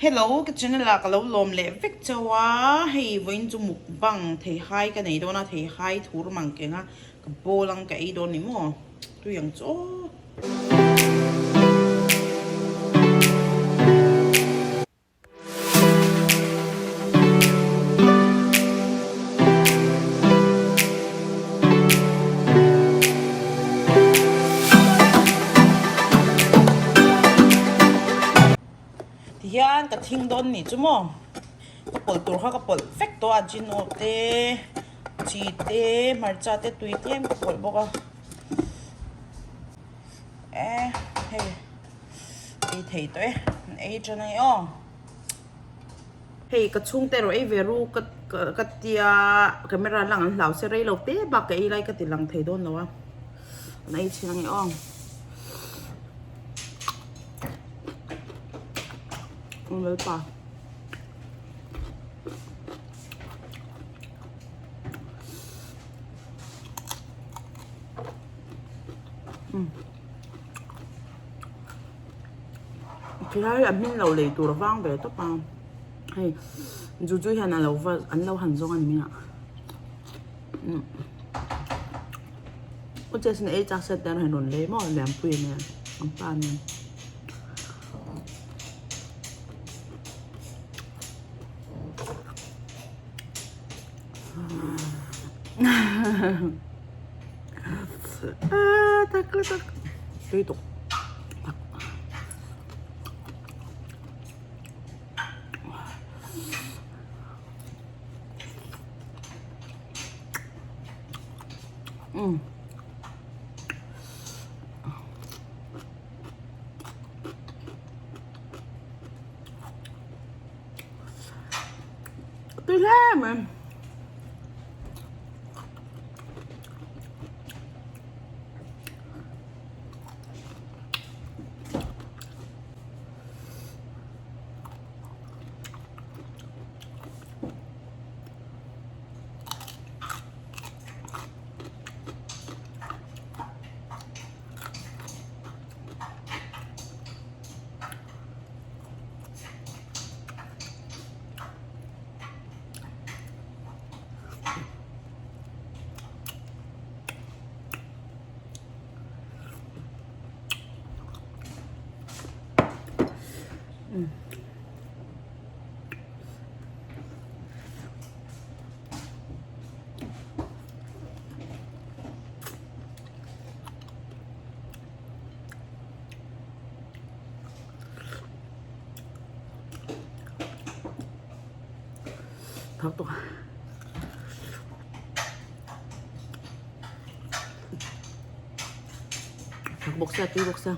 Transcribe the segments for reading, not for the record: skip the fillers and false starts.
Hello ka channel ah ka lo lawm leh vek chauh a, hei vawiin chu mukbang theihai ka nei dawn a, theihai thur mang keng a, ka bawl ang ka ei dawn ni maw, tui ang chu aw. Tihian ka thing dawn nih chu maw ka pawlh tur kha ka pawlh vek tawh a gino te chi te hmarcha te tui tlem ka pawlh bawk a e hei ei thei tawh e an ei tan a ni aw hei ka chhungte erawh ei ve ru ka ka tia camera lang an hlau se rei lo te bak ka ei lai ka ti lang thei dawn lo a an ei chhin a ni aw. Lalpa. Khilai a hmin lo lei tur vang ve tawp a hei Juju hian a lo va an lo han zawng a ni mai a u Jason ei chak set te an rawn lei maw Lianpui nen an pa nen. Tui tuk tak. Umm. Tui hle mai. Thak tawh. Thak bawk sia tui bawk sia.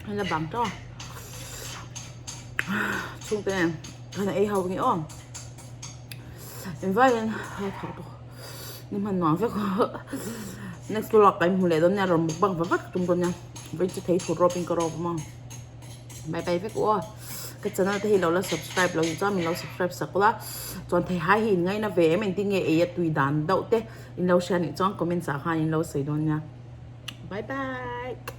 Hei la bang tawh chhungte nen khan a ei ho nge aw engvaiin a thawk bawk ni hman nuam vek next vlog kan hmu leh dawn nia rawn mukbang va vak tum dawn nia vawi chu thei thut rawp in ka rawp awm ang. Bye bye vek u aw. Ka channel te hi lo la subscribe lo chuan min lo subscribe sak ula. Chuan thei hai hi in ngaina ve em engtin nge ei a tui dan deuh te in lo hria nih chuan comments ah khan in lo sawi dawn nia. Bye bye.